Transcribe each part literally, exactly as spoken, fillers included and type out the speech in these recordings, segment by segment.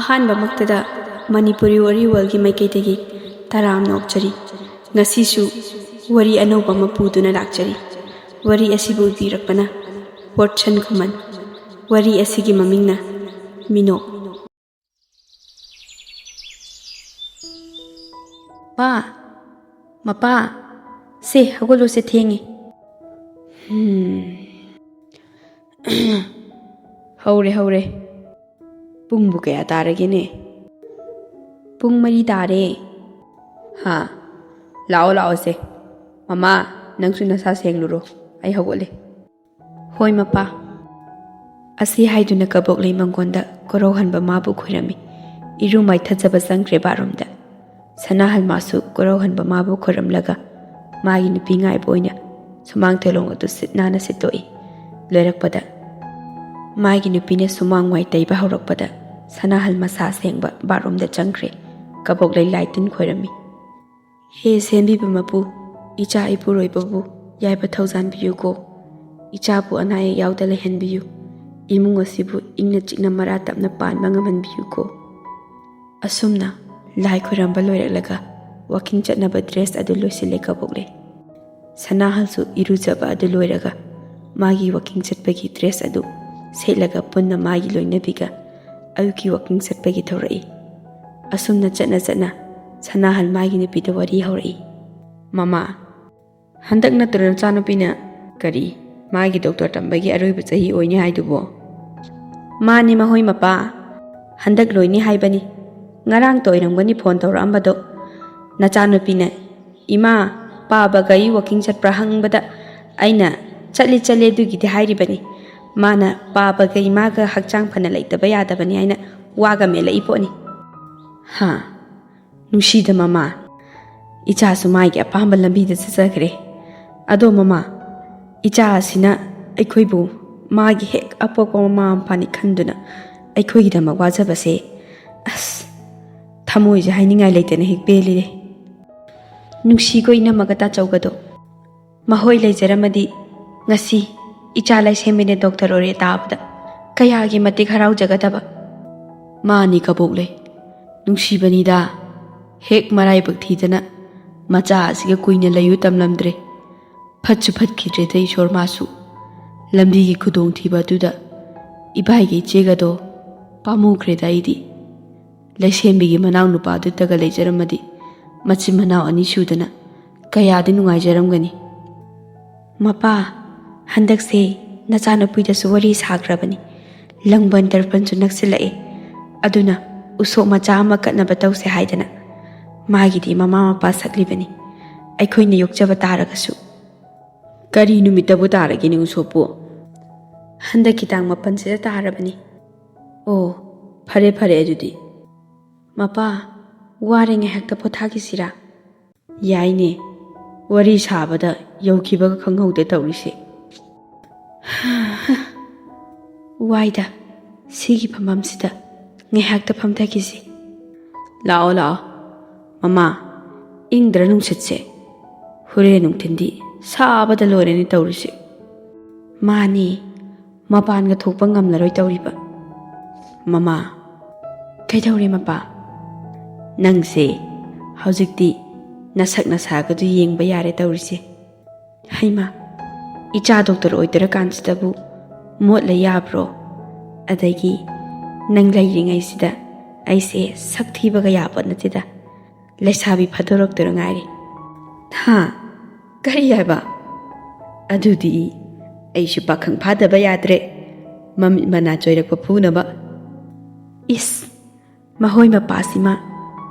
ꯑꯍꯥꯟꯕꯃꯛꯇꯗ ꯃꯅꯤꯄꯨꯔꯤ ꯋꯥꯔꯤ ꯋꯥꯔꯜꯒꯤ ꯃꯥꯏꯀꯩꯗꯒꯤ ꯇꯔꯥꯝꯅ ꯑꯣꯛꯆꯔꯤ꯫ ꯉꯁꯤꯁꯨ ꯋꯥꯔꯤ ꯑꯅꯧꯕ ꯑꯃ ꯄꯨꯗꯨꯅ ꯂꯥꯛꯆꯔꯤ꯫ ꯋꯥꯔꯤ ꯑꯁꯤꯕꯨ ꯏꯕꯤꯔꯛꯄꯅ ꯋꯥꯠꯁꯟ ꯈꯨꯃꯟ꯫ ꯋꯥꯔꯤ ꯑꯁꯤꯒꯤ ꯃꯃꯤꯡꯅ ꯃꯤꯅꯣꯛ꯫ ꯄꯥ, ꯃꯄꯥ, ꯁꯦ ꯍꯧꯒꯠꯂꯣꯁꯦ, ꯊꯦꯡꯉꯦ꯫ ꯍꯝ꯫ ꯍꯧꯔꯦ, ꯍꯧꯔꯦ꯫ ꯄꯨꯡꯕꯨ ꯀꯌꯥ ꯇꯥꯔꯒꯦꯅꯦ? ꯄꯨꯡ ꯃꯔꯤ ꯇꯥꯔꯦ꯫ ꯍꯥ? ꯂꯥꯛꯑꯣ, ꯂꯥꯛꯑꯣꯁꯦ꯫ ꯃꯃꯥ, ꯅꯪꯁꯨ ꯅꯁꯥ ꯁꯦꯡꯂꯨꯔꯣ꯫ ꯑꯩ ꯍꯧꯒꯠꯂꯦ꯫ ꯍꯣꯏ ꯃꯄꯥ꯫ ꯑꯁꯤ ꯍꯥꯏꯗꯨꯅ ꯀꯕꯣꯛꯂꯩ ꯃꯪꯒꯣꯟꯗ ꯀꯣꯔꯧꯍꯟꯕ ꯃꯥꯕꯨ ꯈꯣꯏꯔꯝꯃꯤ꯫ ꯏꯔꯨ ꯃꯥꯏꯊꯖꯕ ꯆꯪꯈ꯭ꯔꯦ ꯕꯥꯠꯔꯨꯝꯗ꯫ ꯁꯅꯥꯍꯜ ꯃꯥꯁꯨ ꯀꯣꯔꯧꯍꯟꯕ ꯃꯥꯕꯨ ꯈꯣꯏꯔꯝꯂꯒ ꯃꯥꯒꯤ ꯅꯨꯄꯤ ꯉꯥꯏꯕ ꯑꯣꯏꯅ ꯁꯨꯃꯥꯡ ꯊꯦꯂꯣꯡ ꯑꯗꯨ ꯁꯤꯠ ꯅꯥꯟꯅ ꯁꯤꯠꯇꯣꯛꯏ꯫ ꯂꯣꯏꯔꯛꯄꯗ ꯃꯥꯒꯤ ꯅꯨꯄꯤꯅ ꯁꯨꯃꯥꯡ ꯋꯥꯏ ꯇꯩꯕ ꯍꯧꯔꯛꯄꯗ ꯁꯅꯥꯍꯜ ꯃꯁꯥ ꯁꯦꯡꯕ ꯕꯥꯠꯔꯨꯝꯗ ꯆꯪꯈ꯭ꯔꯦ꯫ ꯀꯕꯣꯛꯂꯩ ꯂꯥꯏ ꯇꯤꯟ ꯈꯣꯏꯔꯝꯃꯤ꯫ ꯍꯦ ꯁꯦꯝꯕꯤꯕ ꯃꯄꯨ, ꯏꯆꯥ ꯏꯄꯨꯔꯣꯏꯕꯕꯨ ꯌꯥꯏꯐ ꯊꯧꯖꯥꯟꯕꯤꯌꯨꯀꯣ꯫ ꯏꯆꯥꯕꯨ ꯑꯅꯥ ꯑꯌꯦꯛ ꯌꯥꯎꯗ ꯂꯩꯍꯟꯕꯤꯌꯨ꯫ ꯏꯃꯨꯡ ꯑꯁꯤꯕꯨ ꯏꯪꯅ ꯆꯤꯛꯅ ꯃꯔꯥ ꯇꯞꯅ ꯄꯥꯟꯕ ꯉꯝꯍꯟꯕꯤꯌꯨꯀꯣ꯫ ꯑꯁꯨꯝꯅ ꯂꯥꯏ ꯈꯣꯏꯔꯝꯕ ꯂꯣꯏꯔꯛꯂꯒ ꯋꯥꯀꯤꯡ ꯆꯠꯅꯕ ꯗ꯭ꯔꯦꯁ ꯑꯗꯨ ꯂꯣꯏꯁꯤꯜꯂꯦ ꯀꯕꯣꯛꯂꯩ꯫ ꯁꯅꯥꯍꯜꯁꯨ ꯏꯔꯨꯖꯕ ꯑꯗꯨ ꯂꯣꯏꯔꯒ ꯃꯥꯒꯤ ꯋꯥꯀꯤꯡ ꯆꯠꯄꯒꯤ ꯗ꯭ꯔꯦꯁ ꯑꯗꯨ ꯁꯦꯠꯂꯒ ꯄꯨꯟꯅ ꯃꯥꯒꯤ ꯂꯣꯏꯅꯕꯤꯒ ꯑꯌꯨꯛꯀꯤ ꯋꯥꯀꯤꯡ ꯆꯠꯄꯒꯤ ꯊꯧꯔꯛꯏ꯫ ꯑꯁꯨꯝꯅ ꯆꯠꯅ ꯆꯠꯅ ꯁꯅꯥꯍꯜ ꯃꯥꯒꯤ ꯅꯨꯄꯤꯗ ꯋꯥꯔꯤ ꯍꯧꯔꯛꯏ꯫ ꯃꯃꯥ, ꯍꯟꯗꯛ ꯅꯠꯇ꯭ꯔꯣ ꯅꯆꯥꯅꯨꯄꯤꯅ ꯀꯔꯤ ꯃꯥꯒꯤ ꯗꯣꯛꯇꯔ ꯇꯝꯕꯒꯤ ꯑꯔꯣꯏꯕ ꯆꯍꯤ ꯑꯣꯏꯅꯤ ꯍꯥꯏꯗꯨꯕꯣ? ꯃꯥꯅꯤ ꯃꯍꯣꯏ ꯃꯄꯥ, ꯍꯟꯗꯛ ꯂꯣꯏꯅꯤ ꯍꯥꯏꯕꯅꯤ꯫ ꯉꯔꯥꯡꯇ ꯑꯣꯏꯔꯝꯒꯅꯤ ꯐꯣꯟ ꯇꯧꯔꯛꯑꯝꯕꯗꯣ꯫ ꯅꯆꯥꯅꯨꯄꯤꯅ, "ꯏꯃꯥ, ꯄꯥꯕꯒ ꯑꯩ ꯋꯥꯀꯤꯡ ꯆꯠꯄ꯭ꯔꯥ?" ꯍꯪꯕꯗ ꯑꯩꯅ, "ꯆꯠꯂꯤ, ꯆꯠꯂꯤ, ꯑꯗꯨꯒꯤꯗꯤ" ꯍꯥꯏꯔꯤꯕꯅꯤ꯫ ꯃꯥꯅ ꯄꯥꯕꯒ ꯏꯃꯥꯒ ꯍꯛꯆꯥꯡ ꯐꯅ ꯂꯩꯇꯕ ꯌꯥꯗꯕꯅꯤ ꯍꯥꯏꯅ ꯋꯥꯒ ꯃꯦꯜꯂꯛꯏ ꯄꯣꯠꯅꯤ꯫ ꯍꯥ, ꯅꯨꯡꯁꯤꯗ ꯃꯃꯥ, ꯏꯆꯥꯁꯨ ꯃꯥꯒꯤ ꯑꯄꯥꯝꯕ ꯂꯝꯕꯤꯗ ꯆꯠꯆꯈ꯭ꯔꯦ꯫ ꯑꯗꯣ ꯃꯃꯥ, ꯏꯆꯥ ꯑꯁꯤꯅ ꯑꯩꯈꯣꯏꯕꯨ ꯃꯥꯒꯤ ꯍꯦꯛ ꯑꯄꯣꯛꯄ ꯃꯃꯥ ꯃꯄꯥꯅꯤ ꯈꯟꯗꯨꯅ ꯑꯩꯈꯣꯏꯒꯤꯗꯃꯛ ꯋꯥꯖꯕꯁꯦ, ꯑꯁ, ꯊꯃꯣꯏꯁꯦ ꯍꯥꯏꯅꯤꯡꯉꯥꯏ ꯂꯩꯇꯅ ꯍꯦꯛ ꯄꯦꯜꯂꯤꯔꯦ꯫ ꯅꯨꯡꯁꯤꯀꯣ ꯏꯅꯝꯃꯒ ꯇꯥꯆꯧꯒꯗꯣ꯫ ꯃꯈꯣꯏ ꯂꯩꯖꯔꯝꯃꯗꯤ ꯉꯁꯤ ꯏꯆꯥ ꯂꯥꯏꯁꯦꯝꯕꯤꯅ ꯗꯣꯛꯇꯔ ꯑꯣꯏꯔꯦ ꯇꯥꯕꯗ ꯀꯌꯥꯒꯤ ꯃꯇꯤꯛ ꯍꯔꯥꯎꯖꯒꯗꯕ꯫ ꯃꯥꯅꯤ ꯀꯕꯣꯛꯂꯩ, ꯅꯨꯡꯁꯤꯕꯅꯤꯗ꯫ ꯍꯦꯛ ꯃꯔꯥꯏꯕꯛ ꯊꯤꯗꯅ ꯃꯆꯥ ꯑꯁꯤꯒ ꯀꯨꯏꯅ ꯂꯩꯌꯨ ꯇꯝꯂꯝꯗ꯭ꯔꯦ꯫ ꯐꯠꯁꯨ ꯐꯠꯈꯤꯗ꯭ꯔꯦꯗ ꯏꯁꯣꯔ ꯃꯥꯁꯨ꯫ ꯂꯝꯕꯤꯒꯤ ꯈꯨꯗꯣꯡꯊꯤꯕ ꯑꯗꯨꯗ ꯏꯕꯥꯏꯒ ꯏꯆꯦꯒꯗꯣ ꯄꯥꯝꯃꯨꯈ꯭ꯔꯦꯗ ꯑꯩꯗꯤ꯫ ꯂꯩꯁꯦꯝꯕꯤꯒꯤ ꯃꯅꯥꯎ ꯅꯨꯄꯥꯗꯨꯇꯒ ꯂꯩꯖꯔꯝꯃꯗꯤ ꯃꯆꯤꯟ ꯃꯅꯥꯎ ꯑꯅꯤ ꯁꯨꯗꯅ ꯀꯌꯥꯗꯤ ꯅꯨꯡꯉꯥꯏꯖꯔꯝꯒꯅꯤ꯫ ꯃꯄꯥ, ꯍꯟꯗꯛꯁꯦ ꯅꯆꯥꯅꯨꯄꯤꯗꯁꯨ ꯋꯥꯔꯤ ꯁꯥꯈ꯭ꯔꯕꯅꯤ꯫ ꯂꯪꯕꯟ ꯇꯔꯄꯟꯁꯨ ꯅꯛꯁꯤꯜꯂꯛꯑꯦ꯫ ꯑꯗꯨꯅ ꯎꯁꯣꯞ ꯃꯆꯥ ꯑꯃ ꯀꯠꯅꯕ ꯇꯧꯁꯦ ꯍꯥꯏꯗꯅ꯫ ꯃꯥꯒꯤꯗꯤ ꯃꯃꯥ ꯃꯄꯥ ꯁꯛꯂꯤꯕꯅꯤ, ꯑꯩꯈꯣꯏꯅ ꯌꯣꯛꯆꯕ ꯇꯥꯔꯒꯁꯨ꯫ ꯀꯔꯤ ꯅꯨꯃꯤꯠꯇꯕꯨ ꯇꯥꯔꯒꯦꯅꯦ ꯎꯁꯣꯞꯄꯨ? ꯍꯟꯗꯛꯀꯤ ꯇꯥꯡ ꯃꯥꯄꯟꯁꯤꯗ ꯇꯥꯔꯕꯅꯤ꯫ ꯑꯣ, ꯐꯔꯦ ꯐꯔꯦ ꯑꯗꯨꯗꯤ꯫ ꯃꯄꯥ, ꯋꯥꯔꯦ, ꯉꯥꯏꯍꯥꯛꯇ ꯄꯣꯊꯥꯈꯤꯁꯤꯔꯥ? ꯌꯥꯏꯅꯦ, ꯋꯥꯔꯤ ꯁꯥꯕꯗ ꯌꯧꯈꯤꯕꯒ ꯈꯪꯍꯧꯗꯦ ꯇꯧꯔꯤꯁꯦ꯫ ꯋꯥꯏꯗ, ꯁꯤꯒꯤ ꯐꯝꯐꯝꯁꯤꯗ ꯉꯥꯏꯍꯥꯛꯇ ꯐꯝꯊꯈꯤꯁꯤ꯫ ꯂꯥꯛꯑꯣ ꯂꯥꯛꯑꯣ꯫ ꯃꯃꯥ, ꯏꯪꯗ꯭ꯔ ꯅꯨꯡꯁꯤꯠꯁꯦ? ꯍꯣꯔꯦꯟ ꯅꯨꯡꯊꯤꯟꯗꯤ ꯁꯥꯕꯗ ꯂꯣꯏꯔꯅꯤ ꯇꯧꯔꯤꯁꯦ꯫ ꯃꯥꯅꯤ, ꯃꯄꯥꯟꯒ ꯊꯣꯛꯄ ꯉꯝꯂꯔꯣꯏ ꯇꯧꯔꯤꯕ꯫ ꯃꯃꯥ, ꯀꯩꯗꯧꯔꯦ ꯃꯄꯥ? ꯅꯪꯁꯦ ꯍꯧꯖꯤꯛꯇꯤ ꯅꯁꯛ ꯅꯁꯥꯒꯗꯨ ꯌꯦꯡꯕ ꯌꯥꯔꯦ ꯇꯧꯔꯤꯁꯦ꯫ ꯍꯩꯃꯥ, ꯏꯆꯥ ꯗꯣꯛꯇꯔ ꯑꯣꯏꯗꯣꯔꯀꯥꯟꯁꯤꯗꯕꯨ ꯃꯣꯠꯂ ꯌꯥꯕ꯭ꯔꯣ? ꯑꯗꯒꯤ ꯅꯪ ꯂꯩꯔꯤꯉꯩꯁꯤꯗ ꯑꯩꯁꯦ ꯁꯛ ꯊꯤꯕꯒ ꯌꯥꯕ ꯅꯠꯇꯦꯗ꯫ ꯂꯩꯁꯥꯕꯤ ꯐꯥꯗꯣꯔꯛꯇꯣꯏꯔ ꯉꯥꯏꯔꯦ꯫ ꯍꯥ? ꯀꯔꯤ ꯍꯥꯏꯕ? ꯑꯗꯨꯗꯤ ꯑꯩꯁꯨ ꯄꯥꯈꯪ ꯐꯥꯗꯕ ꯌꯥꯗ꯭ꯔꯦ, ꯃꯃꯤꯠ ꯃꯅꯥ ꯆꯣꯏꯔꯛꯄ ꯐꯨꯅꯕ꯫ ꯏꯁ, ꯃꯍꯣꯏ ꯃꯄꯥꯁꯤꯃ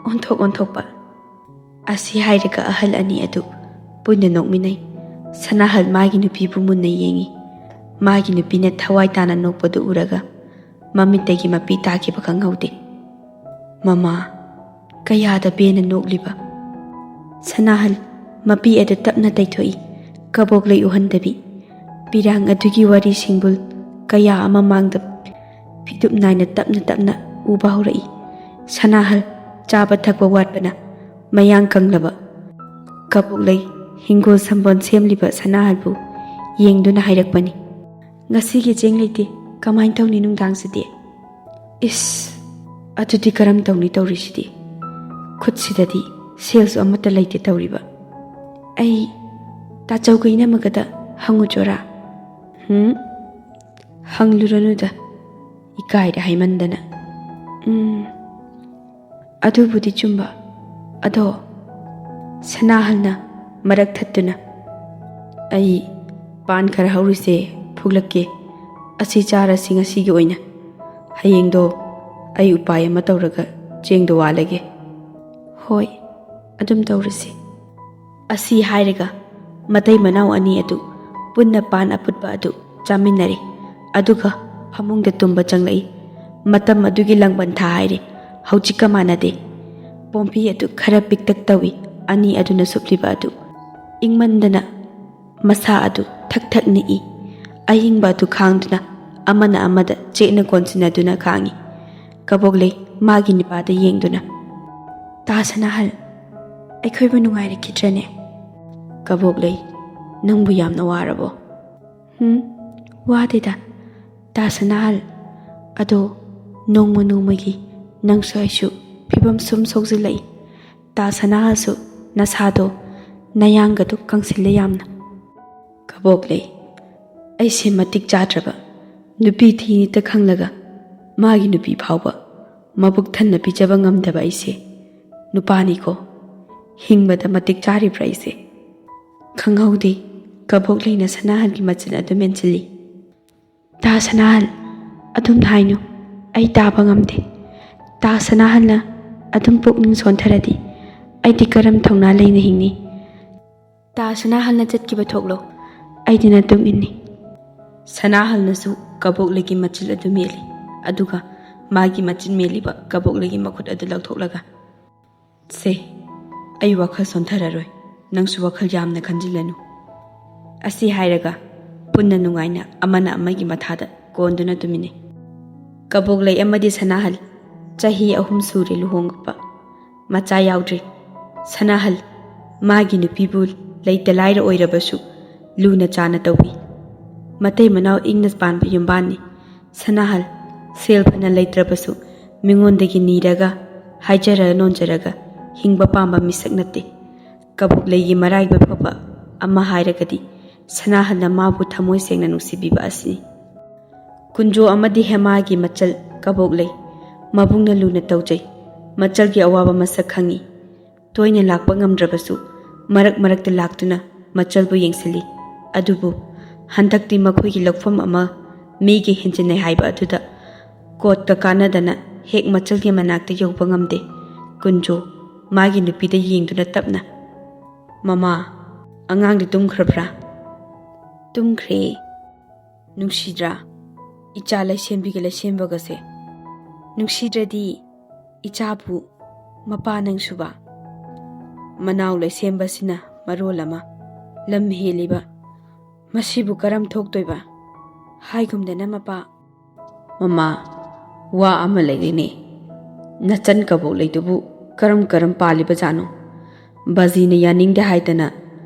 ꯑꯣꯟꯊꯣꯛ ꯑꯣꯟꯊꯣꯛꯄ꯫ ꯑꯁꯤ ꯍꯥꯏꯔꯒ ꯑꯍꯜ ꯑꯅꯤ ꯑꯗꯨ ꯄꯨꯟꯅ ꯅꯣꯛꯃꯤꯟꯅꯩ꯫ ꯁꯅꯥꯍꯜ ꯃꯥꯒꯤ ꯅꯨꯄꯤꯕꯨ ꯃꯨꯟꯅ ꯌꯦꯡꯏ꯫ ꯃꯥꯒꯤ ꯅꯨꯄꯤꯅ ꯊꯋꯥꯏ ꯇꯥꯅ ꯅꯣꯛꯄꯗꯨ ꯎꯔꯒ ꯃꯃꯤꯠꯇꯒꯤ ꯃꯄꯤ ꯇꯥꯈꯤꯕ ꯈꯪꯍꯧꯗꯦ꯫ ꯃꯃꯥ, ꯀꯌꯥꯗ ꯄꯦꯟꯅ ꯅꯣꯛꯂꯤꯕ꯫ ꯁꯅꯥꯍꯜ ꯃꯄꯤ ꯑꯗꯨ ꯇꯞꯅ ꯇꯩꯊꯣꯛꯏ, ꯀꯕꯣꯛꯂꯩ ꯎꯍꯟꯗꯕꯤ꯫ ꯄꯤꯔꯥꯡ ꯑꯗꯨꯒꯤ ꯋꯥꯔꯤ ꯁꯤꯡꯕꯨꯜ ꯀꯌꯥ ꯑꯃ ꯃꯥꯡꯗ ꯐꯤꯗꯨꯞ ꯅꯥꯏꯅ ꯇꯞꯅ ꯇꯞꯅ ꯎꯕ ꯍꯧꯔꯛꯏ꯫ ꯁꯅꯥꯍꯜ ꯆꯥꯕ ꯊꯛꯄ ꯋꯥꯠꯄꯅ ꯃꯌꯥꯡ ꯀꯪꯂꯕ ꯀꯕꯣꯛꯂꯩ ꯍꯤꯡꯒꯣꯜ ꯁꯝꯕꯣꯜ ꯁꯦꯝꯂꯤꯕ ꯁꯅꯥꯍꯜꯕꯨ ꯌꯦꯡꯗꯨꯅ ꯍꯥꯏꯔꯛꯄꯅꯤ, "ꯉꯁꯤꯒꯤ ꯆꯦꯡ ꯂꯩꯇꯦ, ꯀꯃꯥꯏꯅ ꯇꯧꯅꯤ ꯅꯨꯡꯗꯥꯡꯁꯤꯗꯤ?" ꯏꯁ, ꯑꯗꯨꯗꯤ ꯀꯔꯝ ꯇꯧꯅꯤ ꯇꯧꯔꯤꯁꯤꯗꯤ? ꯈꯨꯠꯁꯤꯗꯗꯤ ꯁꯦꯜꯁꯨ ꯑꯃꯠꯇ ꯂꯩꯇꯦ ꯇꯧꯔꯤꯕ꯫ ꯑꯩ ꯇꯥꯆꯧꯒ ꯏꯅꯝꯃꯒꯗ ꯍꯪꯉꯨꯆꯣꯔꯥ? ꯍꯨꯝ? ꯍꯪꯂꯨꯔꯅꯨꯗ, ꯏꯀꯥꯏꯔꯦ ꯍꯥꯏꯃꯟꯗꯅ꯫ ꯎꯝ, ꯑꯗꯨꯕꯨꯗꯤ ꯆꯨꯝꯕ꯫ ꯑꯗꯣ ꯁꯅꯥꯍꯜꯅ ꯃꯔꯛ ꯊꯠꯇꯨꯅ, "ꯑꯩ ꯄꯥꯟ ꯈꯔ ꯍꯧꯔꯤꯁꯦ ꯐꯨꯛꯂꯛꯀꯦ, ꯑꯁꯤ ꯆꯥꯔꯁꯤ ꯉꯁꯤꯒꯤ ꯑꯣꯏꯅ꯫ ꯍꯌꯦꯡꯗꯣ ꯑꯩ ꯎꯄꯥꯏ ꯑꯃ ꯇꯧꯔꯒ ꯆꯦꯡꯗꯣ ꯋꯥꯜꯂꯒꯦ꯫" "ꯍꯣꯏ, ꯑꯗꯨꯝ ꯇꯧꯔꯁꯤ꯫" ꯑꯁꯤ ꯍꯥꯏꯔꯒ ꯃꯇꯩ ꯃꯅꯥꯎ ꯑꯅꯤ ꯑꯗꯨ ꯄꯨꯟꯅ ꯄꯥꯟ ꯑꯐꯨꯠꯄ ꯑꯗꯨ ꯆꯥꯃꯤꯟꯅꯔꯦ꯫ ꯑꯗꯨꯒ ꯐꯃꯨꯡꯗ ꯇꯨꯝꯕ ꯆꯪꯂꯛꯏ꯫ ꯃꯇꯝ ꯑꯗꯨꯒꯤ ꯂꯥꯡꯕꯟ ꯊꯥ ꯍꯥꯏꯔꯦ, ꯍꯧꯖꯤꯛꯀ ꯃꯥꯟꯅꯗꯦ꯫ ꯄꯣꯝꯕꯤ ꯑꯗꯨ ꯈꯔ ꯄꯤꯛꯇꯛ ꯇꯧꯏ꯫ ꯑꯅꯤ ꯑꯗꯨꯅ ꯁꯨꯞꯂꯤꯕ ꯑꯗꯨ ꯏꯪꯃꯟꯗꯅ ꯃꯁꯥ ꯑꯗꯨ ꯊꯛ ꯊꯛ ꯅꯤꯛꯏ꯫ ꯑꯏꯪꯕ ꯑꯗꯨ ꯈꯥꯡꯗꯨꯅ ꯑꯃꯅ ꯑꯃꯗ ꯆꯦꯠꯅ ꯀꯣꯟꯁꯤꯟꯅꯗꯨꯅ ꯈꯥꯡꯏ꯫ ꯀꯕꯣꯛꯂꯩ ꯃꯥꯒꯤ ꯅꯨꯄꯥꯗ ꯌꯦꯡꯗꯨꯅ, "ꯇꯥ ꯁꯅꯥꯍꯜ, ꯑꯩꯈꯣꯏꯕꯨ ꯅꯨꯡꯉꯥꯏꯔꯛꯈꯤꯗ꯭ꯔꯅꯦ?" ꯀꯕꯣꯛꯂꯩ, "ꯅꯪꯕꯨ ꯌꯥꯝꯅ ꯋꯥꯔꯕꯣ?" "ꯍꯨꯝ, ꯋꯥꯗꯦꯗ, ꯇꯥ ꯁꯅꯥꯍꯜ꯫ ꯑꯗꯣ ꯅꯣꯡꯃ ꯅꯣꯡꯃꯒꯤ ꯅꯪꯁꯨ ꯑꯩꯁꯨ ꯐꯤꯕꯝ ꯁꯨꯝ ꯁꯣꯛꯆꯤꯜꯂꯛꯏ꯫ ꯇꯥ ꯁꯅꯥꯍꯜꯁꯨ ꯅꯁꯥꯗꯣ, ꯅꯌꯥꯡꯒꯗꯣ ꯀꯪꯁꯤꯜꯂꯦ ꯌꯥꯝꯅ꯫" ꯀꯕꯣꯛꯂꯩ, "ꯑꯩꯁꯦ ꯃꯇꯤꯛ ꯆꯥꯗ꯭ꯔꯕ ꯅꯨꯄꯤ ꯊꯤꯅꯤꯇ ꯈꯪꯂꯒ ꯃꯥꯒꯤ ꯅꯨꯄꯤ ꯐꯥꯎꯕ ꯃꯕꯨꯛ ꯊꯟꯅ ꯄꯤꯖꯕ ꯉꯝꯗꯕ ꯑꯩꯁꯦ ꯅꯨꯄꯥꯅꯤꯀꯣ꯫ ꯍꯤꯡꯕꯗ ꯃꯇꯤꯛ ꯆꯥꯔꯤꯕ꯭ꯔꯥ ꯑꯩꯁꯦ?" ꯈꯪꯍꯧꯗꯦ, ꯀꯕꯣꯛꯂꯩꯅ ꯁꯅꯥꯍꯜꯒꯤ ꯃꯆꯤꯟ ꯑꯗꯨ ꯃꯦꯟꯁꯤꯜꯂꯤ꯫ "ꯇꯥ ꯁꯅꯥꯍꯜ, ꯑꯗꯨꯝ ꯍꯥꯏꯅꯨ, ꯑꯩ ꯇꯥꯕ ꯉꯝꯗꯦ꯫ ꯇꯥ ꯁꯅꯥꯍꯜꯅ ꯑꯗꯨꯝ ꯄꯨꯛꯅꯤꯡ ꯁꯣꯟꯊꯔꯗꯤ ꯑꯩꯗꯤ ꯀꯔꯝ ꯊꯧꯅꯥ ꯂꯩꯅ ꯍꯤꯡꯅꯤ? ꯇꯥ ꯁꯅꯥꯍꯜꯅ ꯆꯠꯈꯤꯕ ꯊꯣꯛꯂꯣ, ꯑꯩꯗꯤ ꯅꯇꯨꯡ ꯏꯟꯅꯤ꯫" ꯁꯅꯥꯍꯜꯅꯁꯨ ꯀꯕꯣꯛꯂꯩꯒꯤ ꯃꯆꯤꯟ ꯑꯗꯨ ꯃꯦꯜꯂꯤ, ꯑꯗꯨꯒ ꯃꯥꯒꯤ ꯃꯆꯤꯟ ꯃꯦꯜꯂꯤꯕ ꯀꯕꯣꯛꯂꯩꯒꯤ ꯃꯈꯨꯠ ꯑꯗꯨ ꯂꯧꯊꯣꯛꯂꯒ, "ꯁꯦ, ꯑꯩ ꯋꯥꯈꯜ ꯁꯣꯟꯊꯔꯔꯣꯏ, ꯅꯪꯁꯨ ꯋꯥꯈꯜ ꯌꯥꯝꯅ ꯈꯟꯖꯤꯜꯂꯅꯨ꯫" ꯑꯁꯤ ꯍꯥꯏꯔꯒ ꯄꯨꯟꯅ ꯅꯨꯡꯉꯥꯏꯅ ꯑꯃꯅ ꯑꯃꯒꯤ ꯃꯊꯥꯗ ꯀꯣꯟꯗꯨꯅ ꯇꯨꯝꯃꯤꯟꯅꯩ꯫ ꯀꯕꯣꯛꯂꯩ ꯑꯃꯗꯤ ꯁꯅꯥꯍꯜ ꯆꯍꯤ ꯑꯍꯨꯝ ꯁꯨꯔꯦ ꯂꯨꯍꯣꯡꯉꯛꯄ꯫ ꯃꯆꯥ ꯌꯥꯎꯗ꯭ꯔꯤ꯫ ꯁꯅꯥꯍꯜ ꯃꯥꯒꯤ ꯅꯨꯄꯤꯕꯨ ꯂꯩꯇ ꯂꯥꯏꯔ ꯑꯣꯏꯔꯕꯁꯨ ꯂꯨꯅ ꯆꯥꯅ ꯇꯧꯏ꯫ ꯃꯇꯩ ꯃꯅꯥꯎ ꯏꯪꯅ ꯄꯥꯟꯕ ꯌꯨꯝꯕꯥꯟꯅꯤ꯫ ꯁꯅꯥꯍꯜ ꯁꯦꯜ ꯐꯅ ꯂꯩꯇ꯭ꯔꯕꯁꯨ ꯃꯤꯉꯣꯟꯗꯒꯤ ꯅꯤꯔꯒ, ꯍꯥꯏꯖꯔ ꯅꯣꯟꯖꯔꯒ ꯍꯤꯡꯕ ꯄꯥꯝꯕ ꯃꯤꯁꯛ ꯅꯠꯇꯦ꯫ ꯀꯕꯣꯛꯂꯩꯒꯤ ꯃꯔꯥꯏꯕꯛ ꯐꯕ ꯑꯃ ꯍꯥꯏꯔꯒꯗꯤ, ꯁꯅꯥꯍꯟꯅ ꯃꯥꯕꯨ ꯊꯃꯣꯏ ꯁꯦꯡꯅ ꯅꯨꯡꯁꯤꯕꯤꯕ ꯑꯁꯤꯅꯤ꯫ ꯀꯨꯟꯖꯣ ꯑꯃꯗꯤ ꯍꯦꯃꯥꯒꯤ ꯃꯆꯜ ꯀꯕꯣꯛꯂꯩ ꯃꯕꯨꯡꯅ ꯂꯨꯅ ꯇꯧꯖꯩ꯫ ꯃꯆꯜꯒꯤ ꯑꯋꯥꯕ ꯃꯁꯛ ꯈꯪꯏ꯫ ꯇꯣꯏꯅ ꯂꯥꯛꯄ ꯉꯝꯗ꯭ꯔꯕꯁꯨ, ꯃꯔꯛ ꯃꯔꯛꯇ ꯂꯥꯛꯇꯨꯅ ꯃꯆꯜꯕꯨ ꯌꯦꯡꯁꯤꯜꯂꯤ꯫ ꯑꯗꯨꯕꯨ ꯍꯟꯗꯛꯇꯤ ꯃꯈꯣꯏꯒꯤ ꯂꯧꯐꯝ ꯑꯃ ꯃꯤꯒꯤ ꯍꯦꯟꯖꯤꯟꯅꯩ ꯍꯥꯏꯕ ꯑꯗꯨꯗ ꯀꯣꯠꯀ ꯀꯥꯟꯅꯗꯅ ꯍꯦꯛ ꯃꯆꯜꯒꯤ ꯃꯅꯥꯛꯇ ꯌꯧꯕ ꯉꯝꯗꯦ꯫ ꯀꯨꯟꯖꯣ ꯃꯥꯒꯤ ꯅꯨꯄꯤꯗ ꯌꯦꯡꯗꯨꯅ ꯇꯞꯅ, "ꯃꯃꯥ, ꯑꯉꯥꯡꯗꯤ ꯇꯨꯝꯈ꯭ꯔꯕ꯭ꯔꯥ?" "ꯇꯨꯝꯈ꯭ꯔꯦ꯫ ꯅꯨꯡꯁꯤꯗ꯭ꯔꯥ? ꯏꯆꯥ ꯂꯩꯁꯦꯝꯕꯤꯒ ꯂꯩꯁꯦꯝꯕꯒꯁꯦ꯫ ꯅꯨꯡꯁꯤꯗ꯭ꯔꯗꯤ ꯏꯆꯥꯕꯨ ꯃꯄꯥ ꯅꯪꯁꯨꯕ꯫ ꯃꯅꯥꯎ ꯂꯩꯁꯦꯝꯕꯁꯤꯅ ꯃꯔꯣꯜ ꯑꯃ ꯂꯝ ꯍꯦꯜꯂꯤꯕ꯫ ꯃꯁꯤꯕꯨ ꯀꯔꯝ ꯊꯣꯛꯇꯣꯏꯕ? ꯍꯥꯏꯒꯨꯝꯗꯅ ꯃꯄꯥ꯫" "ꯃꯃꯥ, ꯋꯥ ꯑꯃ ꯂꯩꯔꯦꯅꯦ꯫ ꯅꯆꯟ ꯀꯕꯣꯛꯂꯩꯗꯨꯕꯨ ꯀꯔꯝ ꯀꯔꯝ ꯄꯥꯜꯂꯤꯕꯖꯥꯠꯅꯣ? ꯕꯥꯖꯤꯅ ꯌꯥꯅꯤꯡꯗꯦ ꯍꯥꯏꯗꯅ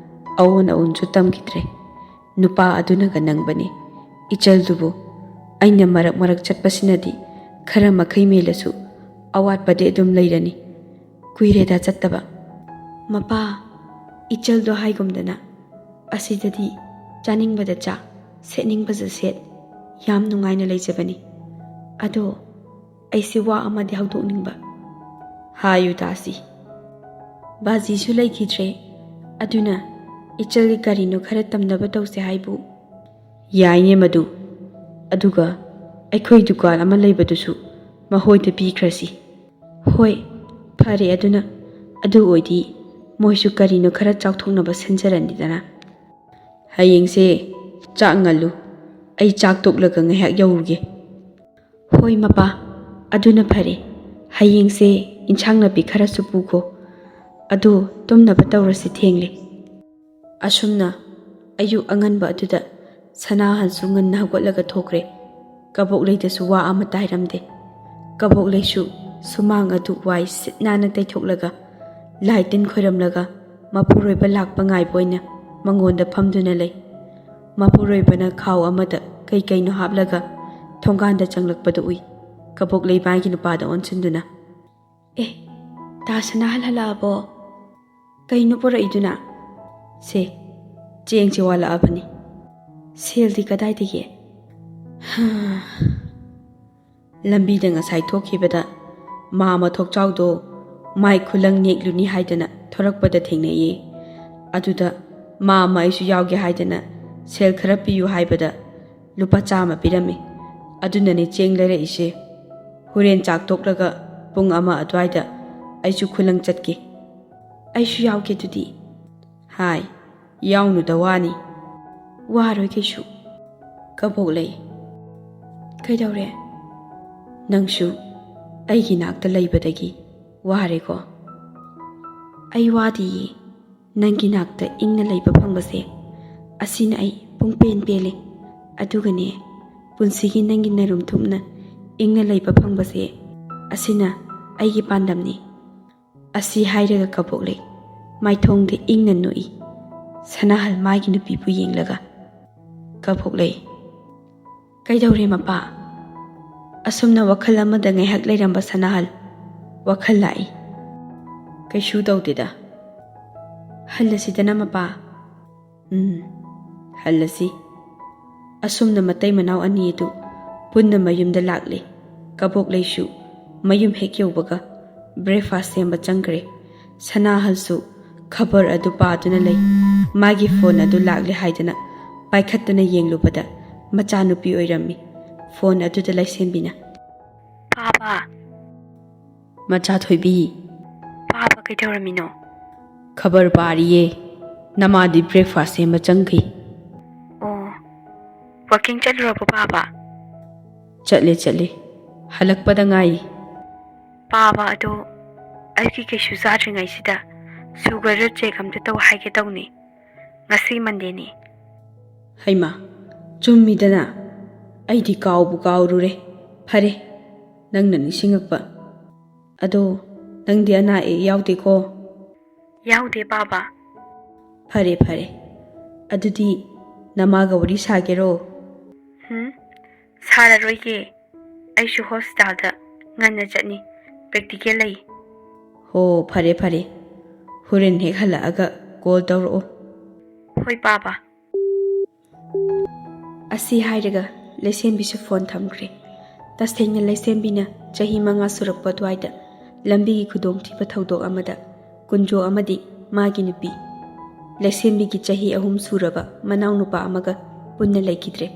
ꯑꯑꯣꯟ ꯑꯑꯣꯟꯁꯨ ꯇꯝꯈꯤꯗ꯭ꯔꯦ꯫ ꯅꯨꯄꯥ ꯑꯗꯨꯅꯒ ꯅꯪꯕꯅꯤ꯫ ꯏꯆꯜꯗꯨꯕꯨ ꯑꯩꯅ ꯃꯔꯛ ꯃꯔꯛ ꯆꯠꯄꯁꯤꯅꯗꯤ ꯈꯔ ꯃꯈꯩ ꯃꯦꯜꯂꯁꯨ ꯑꯋꯥꯠꯄꯗꯤ ꯑꯗꯨꯝ ꯂꯩꯔꯅꯤ꯫ ꯀꯨꯏꯔꯦꯗ ꯆꯠꯇꯕ꯫" "ꯃꯄꯥ, ꯏꯆꯜꯗꯣ ꯍꯥꯏꯒꯨꯝꯗꯅ ꯑꯁꯤꯗꯗꯤ ꯆꯥꯅꯤꯡꯕꯗ ꯆꯥ, ꯁꯦꯠꯅꯤꯡꯕꯗ ꯁꯦꯠ, ꯌꯥꯝ ꯅꯨꯡꯉꯥꯏꯅ ꯂꯩꯖꯕꯅꯤ꯫ ꯑꯗꯣ ꯑꯩꯁꯦ ꯋꯥ ꯑꯃꯗꯤ ꯍꯧꯗꯣꯛꯅꯤꯡꯕ꯫" "ꯍꯥꯏꯌꯨ ꯇꯥꯁꯤ꯫" "ꯕꯥꯖꯤꯁꯨ ꯂꯩꯈꯤꯗ꯭ꯔꯦ, ꯑꯗꯨꯅ ꯏꯆꯜꯒꯤ ꯀꯔꯤꯅꯣ ꯈꯔ ꯇꯝꯅꯕ ꯇꯧꯁꯦ ꯍꯥꯏꯕꯨ꯫" "ꯌꯥꯏꯅꯦ ꯃꯗꯨ꯫ ꯑꯗꯨꯒ ꯑꯩꯈꯣꯏ ꯗꯨꯀꯥꯟ ꯑꯃ ꯂꯩꯕꯗꯨꯁꯨ ꯃꯈꯣꯏꯗ ꯄꯤꯈ꯭ꯔꯁꯤ꯫" "ꯍꯣꯏ, ꯐꯔꯦ꯫ ꯑꯗꯨꯅ ꯑꯗꯨ ꯑꯣꯏꯗꯤ ꯃꯣꯏꯁꯨ ꯀꯔꯤꯅꯣ ꯈꯔ ꯆꯥꯎꯊꯣꯛꯅꯕ ꯁꯤꯟꯖꯔꯅꯤꯗꯅ꯫" "ꯍꯌꯦꯡꯁꯦ ꯆꯥꯛ ꯉꯜꯂꯨ꯫ ꯑꯩ ꯆꯥꯛ ꯇꯣꯛꯂꯒ ꯉꯥꯏꯍꯥꯛ ꯌꯧꯔꯨꯒꯦ꯫" "ꯍꯣꯏ ꯃꯄꯥ, ꯑꯗꯨꯅ ꯐꯔꯦ꯫ ꯍꯌꯦꯡꯁꯦ ꯏꯟꯁꯥꯡ ꯅꯥꯄꯤ ꯈꯔꯁꯨ ꯄꯨꯈꯣ꯫ ꯑꯗꯨ ꯇꯨꯝꯅꯕ ꯇꯧꯔꯁꯤ, ꯊꯦꯡꯂꯦ꯫" ꯑꯁꯨꯝꯅ ꯑꯌꯨꯛ ꯑꯉꯟꯕ ꯑꯗꯨꯗ ꯁꯅꯥꯍꯟꯁꯨ ꯉꯟꯅ ꯍꯧꯒꯠꯂꯒ ꯊꯣꯛꯈ꯭ꯔꯦ꯫ ꯀꯕꯣꯛꯂꯩꯗꯁꯨ ꯋꯥ ꯑꯃꯠꯇ ꯍꯥꯏꯔꯝꯗꯦ꯫ ꯀꯕꯣꯛꯂꯩꯁꯨ ꯁꯨꯃꯥꯡ ꯑꯗꯨ ꯋꯥꯏ ꯁꯤꯠ ꯅꯥꯟꯅ ꯇꯩꯊꯣꯛꯂꯒ, ꯂꯥꯏ ꯇꯤꯟ ꯈꯣꯏꯔꯝꯂꯒ, ꯃꯄꯨꯔꯣꯏꯕ ꯂꯥꯛꯄ ꯉꯥꯏꯕ ꯑꯣꯏꯅ ꯃꯉꯣꯟꯗ ꯐꯝꯗꯨꯅ ꯂꯩ꯫ ꯃꯄꯨꯔꯣꯏꯕꯅ ꯈꯥꯎ ꯑꯃꯗ ꯀꯩ ꯀꯩꯅꯣ ꯍꯥꯞꯂꯒ ꯊꯣꯡꯒꯥꯟꯗ ꯆꯪꯂꯛꯄꯗꯨ ꯎꯏ꯫ ꯀꯕꯣꯛ ꯂꯩ ꯃꯥꯒꯤ ꯅꯨꯄꯥꯗ ꯑꯣꯟꯁꯤꯟꯗꯨꯅ, "ꯑꯦ, ꯇꯥ ꯁꯅꯥꯍꯜ ꯍꯜꯂꯛꯑꯕꯣ? ꯀꯩꯅꯣ ꯄꯨꯔꯛꯏꯗꯨꯅ?" "ꯁꯦ, ꯆꯦꯡꯁꯦ ꯋꯥꯠꯂꯛꯑꯕꯅꯤ꯫ ꯁꯦꯜꯗꯤ ꯀꯗꯥꯏꯗꯒꯤ?" ꯂꯝꯕꯤꯗ ꯉꯁꯥꯏ ꯊꯣꯛꯈꯤꯕꯗ ꯃꯥ ꯑꯃ ꯊꯣꯛꯆꯥꯎꯗꯣ ꯃꯥꯏ ꯈꯨꯂꯪ ꯅꯦꯛꯂꯨꯅꯤ ꯍꯥꯏꯗꯅ ꯊꯣꯔꯛꯄꯗ ꯊꯦꯡꯅꯩꯌꯦ꯫ ꯑꯗꯨꯗ ꯃꯥ ꯑꯃ ꯑꯩꯁꯨ ꯌꯥꯎꯒꯦ ꯍꯥꯏꯗꯅ ꯁꯦꯜ ꯈꯔ ꯄꯤꯌꯨ ꯍꯥꯏꯕꯗ ꯂꯨꯄꯥ ꯆꯥꯝꯃ ꯄꯤꯔꯝꯃꯤ꯫ ꯑꯗꯨꯅꯅꯦ ꯆꯦꯡ ꯂꯩꯔꯛꯏꯁꯦ꯫ ꯍꯣꯔꯦꯟ ꯆꯥꯛ ꯇꯣꯛꯂꯒ ꯄꯨꯡ ꯑꯃ ꯑꯗꯨꯋꯥꯏꯗ ꯑꯩꯁꯨ ꯈꯨꯂꯪ ꯆꯠꯀꯦ꯫ "ꯑꯩꯁꯨ ꯌꯥꯎꯒꯦ ꯑꯗꯨꯗꯤ꯫" "ꯍꯥꯏ, ꯌꯥꯎꯅꯨꯗ ꯋꯥꯅꯤ꯫" "ꯋꯥꯔꯣꯏ ꯀꯩꯁꯨ꯫" "ꯀꯕꯣꯛ ꯂꯩ꯫" "ꯀꯩꯗꯧꯔꯦ?" "ꯅꯪꯁꯨ ꯑꯩꯒꯤ ꯅꯥꯛꯇ ꯂꯩꯕꯗꯒꯤ ꯋꯥꯔꯦꯀꯣ?" "ꯑꯩ ꯋꯥꯗꯤꯌꯦ꯫ ꯅꯪꯒꯤ ꯅꯥꯛꯇ ꯏꯪꯅ ꯂꯩꯕ ꯐꯪꯕꯁꯦ, ꯑꯁꯤꯅ ꯑꯩ ꯄꯨꯡꯄꯦꯟ ꯄꯦꯜꯂꯦ꯫ ꯑꯗꯨꯒꯅꯦ, ꯄꯨꯟꯁꯤꯒꯤ ꯅꯪꯒꯤ ꯅꯔꯨꯝ ꯊꯨꯞꯅ ꯏꯪꯅ ꯂꯩꯕ ꯐꯪꯕꯁꯦ, ꯑꯁꯤꯅ ꯑꯩꯒꯤ ꯄꯥꯟꯗꯝꯅꯤ꯫" ꯑꯁꯤ ꯍꯥꯏꯔꯒ ꯀꯕꯣꯛꯂꯩ ꯃꯥꯏꯊꯣꯡꯗ ꯏꯪꯅ ꯅꯣꯛꯏ꯫ ꯁꯅꯥꯍꯜ ꯃꯥꯒꯤ ꯅꯨꯄꯤꯕꯨ ꯌꯦꯡꯂꯒ꯫ ꯀꯕꯣꯛꯂꯩ, "ꯀꯩꯗꯧꯔꯦ ꯃꯄꯥ?" ꯑꯁꯨꯝꯅ ꯋꯥꯈꯜ ꯑꯃꯗ ꯉꯥꯏꯍꯥꯛ ꯂꯩꯔꯝꯕ ꯁꯅꯥꯍꯜ ꯋꯥꯈꯜ ꯂꯥꯛꯏ꯫ "ꯀꯩꯁꯨ ꯇꯧꯗꯦꯗ꯫ ꯍꯜꯂꯁꯤꯗꯅ ꯃꯄꯥ꯫" "ꯎꯝ, ꯍꯜꯂꯁꯤ꯫" ꯑꯁꯨꯝꯅ ꯃꯇꯩ ꯃꯅꯥꯎ ꯑꯅꯤ ꯑꯗꯨ ꯄꯨꯟꯅ ꯃꯌꯨꯝꯗ ꯂꯥꯛꯂꯦ꯫ ꯀꯕꯣꯛꯂꯩꯁꯨ ꯃꯌꯨꯝ ꯍꯦꯛ ꯌꯧꯕꯒ breakfast ꯁꯦꯝꯕ ꯆꯪꯈ꯭ꯔꯦ꯫ ꯁꯅꯥꯍꯜꯁꯨ ꯈꯕꯔ ꯑꯗꯨ ꯄꯥꯗꯨꯅ ꯂꯩ꯫ ꯃꯥꯒꯤ phone ꯑꯗꯨ ꯂꯥꯛꯂꯦ ꯍꯥꯏꯗꯅ ꯄꯥꯏꯈꯠꯇꯨꯅ ꯌꯦꯡꯂꯨꯕꯗ ꯃꯆꯥꯅꯨꯄꯤ ꯑꯣꯏꯔꯝꯃꯤ꯫ Phone ꯑꯗꯨꯗ ꯂꯩꯁꯦꯝꯕꯤꯅ, "ꯄꯥꯕ!" "ꯃꯆꯥ ꯊꯣꯏꯕꯤ!" "ꯄꯥꯕ, ꯀꯩꯗꯧꯔꯝꯃꯤꯅꯣ?" "ꯈꯕꯔ ꯄꯥꯔꯤꯌꯦ꯫ ꯅꯃꯥꯗꯤ breakfast ꯁꯦꯝꯕ ꯆꯪꯈꯤ꯫" "ꯑꯣ, walking ꯆꯠꯂꯨꯔꯕꯣ ꯄꯥꯕ?" "ꯆꯠꯂꯦ, ꯆꯠꯂꯦ꯫ ꯍꯜꯂꯛꯄꯗ ꯉꯥꯏꯔꯤ꯫" "ꯄꯥꯕ, ꯑꯗꯣ ꯑꯩꯒꯤ ꯀꯩꯁꯨ ꯆꯥꯗ꯭ꯔꯤꯉꯩꯁꯤꯗ sugar ꯗꯣ check ꯑꯝꯇ ꯇꯧ ꯍꯥꯏꯒꯦ ꯇꯧꯅꯤ꯫ ꯉꯁꯤ Monday ꯅꯤ꯫" "ꯍꯩꯃꯥ, ꯆꯨꯝꯃꯤꯗꯅ꯫ ꯑꯩꯗꯤ ꯀꯥꯎꯕꯨ ꯀꯥꯎꯔꯨꯔꯦ꯫ ꯐꯔꯦ, ꯅꯪꯅ ꯅꯤꯡꯁꯤꯡꯉꯛꯄ꯫ ꯑꯗꯣ ꯅꯪꯗꯤ ꯑꯅꯥ ꯑꯌꯦꯛ ꯌꯥꯎꯗꯦꯀꯣ?" "ꯌꯥꯎꯗꯦ ꯄꯥꯕ꯫" "ꯐꯔꯦ, ꯐꯔꯦ꯫ ꯑꯗꯨꯗꯤ ꯅꯃꯥꯒ ꯋꯥꯔꯤ ꯁꯥꯒꯦꯔꯣ?" "ꯍꯨꯝ, ꯁꯥꯔꯔꯣꯏꯒꯦ꯫ ꯑꯩꯁꯨ ꯍꯣꯁꯄꯤꯇꯥꯜꯗ ꯉꯟꯅ ꯆꯠꯅꯤ꯫ ꯄ꯭ꯔꯦꯛꯇꯤꯀꯦꯜ ꯂꯩ꯫ ꯍꯣ, ꯐꯔꯦ ꯐꯔꯦ꯫ ꯍꯣꯔꯦꯟ ꯍꯦꯛ ꯍꯜꯂꯛꯑꯒ ꯀꯣꯜ ꯇꯧꯔꯛꯑꯣ꯫ ꯍꯣꯏ ꯄꯥꯕ꯫ ꯑꯁꯤ ꯍꯥꯏꯔꯒ ꯂꯩꯁꯦꯝꯕꯤꯁꯨ ꯐꯣꯟ ꯊꯝꯈ꯭ꯔꯦ꯫ ꯇꯁꯦꯡꯅ ꯂꯩꯁꯦꯝꯕꯤꯅ ꯆꯍꯤ ꯃꯉꯥ ꯁꯨꯔꯛꯄ ꯑꯗꯨꯋꯥꯏꯗ ꯂꯝꯕꯤꯒꯤ ꯈꯨꯗꯣꯡꯊꯤꯕ ꯊꯧꯗꯣꯛ ꯑꯃꯗ ꯀꯨꯟꯖꯣ ꯑꯃꯗꯤ ꯃꯥꯒꯤ ꯅꯨꯄꯤ, ꯂꯩꯁꯦꯝꯕꯤꯒꯤ ꯆꯍꯤ ꯑꯍꯨꯝ ꯁꯨꯔꯕ ꯃꯅꯥꯎꯅꯨꯄꯥ ꯑꯃꯒ ꯄꯨꯟꯅ ꯂꯩꯈꯤꯗ꯭ꯔꯦ꯫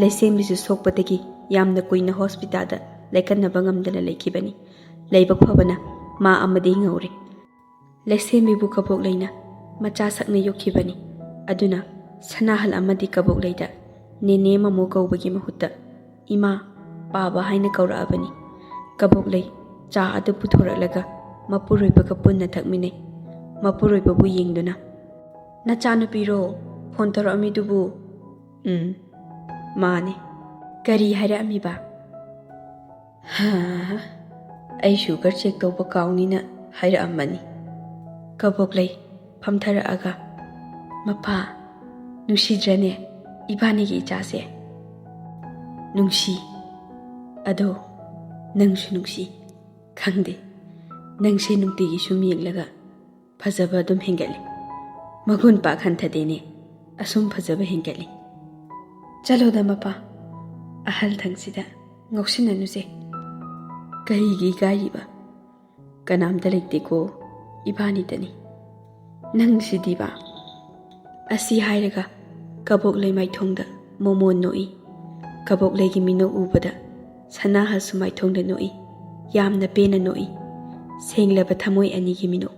ꯂꯩꯁꯦꯝꯕꯤꯁꯨ ꯁꯣꯛꯄꯗꯒꯤ ꯌꯥꯝꯅ ꯀꯨꯏꯅ ꯍꯣꯁꯄꯤꯇꯥꯜꯗ ꯂꯥꯏꯀꯠꯅꯕ ꯉꯝꯗꯅ ꯂꯩꯈꯤꯕꯅꯤ꯫ ꯂꯥꯏꯕꯛ ꯐꯕꯅ ꯃꯥ ꯑꯃꯗꯤ ꯍꯤꯡꯍꯧꯔꯦ꯫ ꯂꯩꯁꯦꯝꯕꯤꯕꯨ ꯀꯕꯣꯛꯂꯩꯅ ꯃꯆꯥ ꯁꯛꯅ ꯌꯣꯛꯈꯤꯕꯅꯤ꯫ ꯑꯗꯨꯅ ꯁꯅꯥꯍꯜ ꯑꯃꯗꯤ ꯀꯕꯣꯛꯂꯩꯗ ꯅꯦꯅꯦ ꯃꯃꯣ ꯀꯧꯕꯒꯤ ꯃꯍꯨꯠꯇ ꯏꯃꯥ, ꯄꯥꯕ ꯍꯥꯏꯅ ꯀꯧꯔꯛꯑꯕꯅꯤ꯫ ꯀꯕꯣꯛꯂꯩ ꯆꯥ ꯑꯗꯨ ꯄꯨꯊꯣꯔꯛꯂꯒ ꯃꯄꯨꯔꯣꯏꯕꯒ ꯄꯨꯟꯅ ꯊꯛꯃꯤꯟꯅꯩ꯫ ꯃꯄꯨꯔꯣꯏꯕꯕꯨ ꯌꯦꯡꯗꯨꯅ, "ꯅꯆꯥꯅꯨꯄꯤꯔꯣ ꯐꯣꯟ ꯇꯧꯔꯛꯑꯝꯃꯤꯗꯨꯕꯨ?" "ꯎꯝ, ꯃꯥꯅꯦ꯫ ꯀꯔꯤ ꯍꯥꯏꯔꯛꯑꯝꯃꯤꯕ?" "ꯍꯥ, ꯑꯩ ꯁꯨꯒꯔ ꯆꯦꯛ ꯇꯧꯕ ꯀꯥꯎꯅꯤꯅ ꯍꯥꯏꯔꯛꯑꯝꯕꯅꯤ꯫" ꯀꯕꯣꯛꯂꯩ ꯐꯝꯊꯔꯛꯑꯒ, "ꯃꯄꯥ, ꯅꯨꯡꯁꯤꯗ꯭ꯔꯅꯦ ꯏꯕꯥꯅꯤꯒꯤ ꯏꯆꯥꯁꯦ?" "ꯅꯨꯡꯁꯤ꯫ ꯑꯗꯣ ꯅꯪꯁꯨ ꯅꯨꯡꯁꯤ꯫ ꯈꯪꯗꯦ, ꯅꯪꯁꯦ ꯅꯨꯡꯇꯤꯒꯤ ꯁꯨꯝ ꯌꯦꯡꯂꯒ ꯐꯖꯕ ꯑꯗꯨꯝ ꯍꯦꯟꯒꯠꯂꯤ꯫ ꯃꯒꯨꯟ ꯄꯥꯛ ꯍꯟꯊꯗꯦꯅꯦ, ꯑꯁꯨꯝ ꯐꯖꯕ ꯍꯦꯟꯒꯠꯂꯤ꯫" "ꯆꯠꯂꯣꯗ ꯃꯄꯥ, ꯑꯍꯜ ꯊꯪꯁꯤꯗ ꯉꯥꯎꯁꯤꯟꯅꯅꯨꯁꯦ꯫" "ꯀꯔꯤꯒꯤ ꯏꯀꯥꯏꯔꯤꯕ? ꯀꯅꯥꯝꯇ ꯂꯩꯇꯦꯀꯣ, ꯏꯕꯥꯅꯤꯇꯅꯤ꯫ ꯅꯪꯁꯤꯗꯤꯕ꯫" ꯑꯁꯤ ꯍꯥꯏꯔꯒ ꯀꯕꯣꯛꯂꯩ ꯃꯥꯏꯊꯣꯡꯗ ꯃꯣꯃꯣꯟ ꯅꯣꯛꯏ꯫ ꯀꯕꯣꯛꯂꯩꯒꯤ ꯃꯤꯅꯣꯛ ꯎꯕꯗ ꯁꯅꯥꯍꯜꯁꯨ ꯃꯥꯏꯊꯣꯡꯗ ꯅꯣꯛꯏ꯫ ꯌꯥꯝꯅ ꯄꯦꯟꯅ ꯅꯣꯛꯏ꯫ ꯁꯦꯡꯂꯕ ꯊꯃꯣꯏ ꯑꯅꯤꯒꯤ ꯃꯤꯅꯣꯛ꯫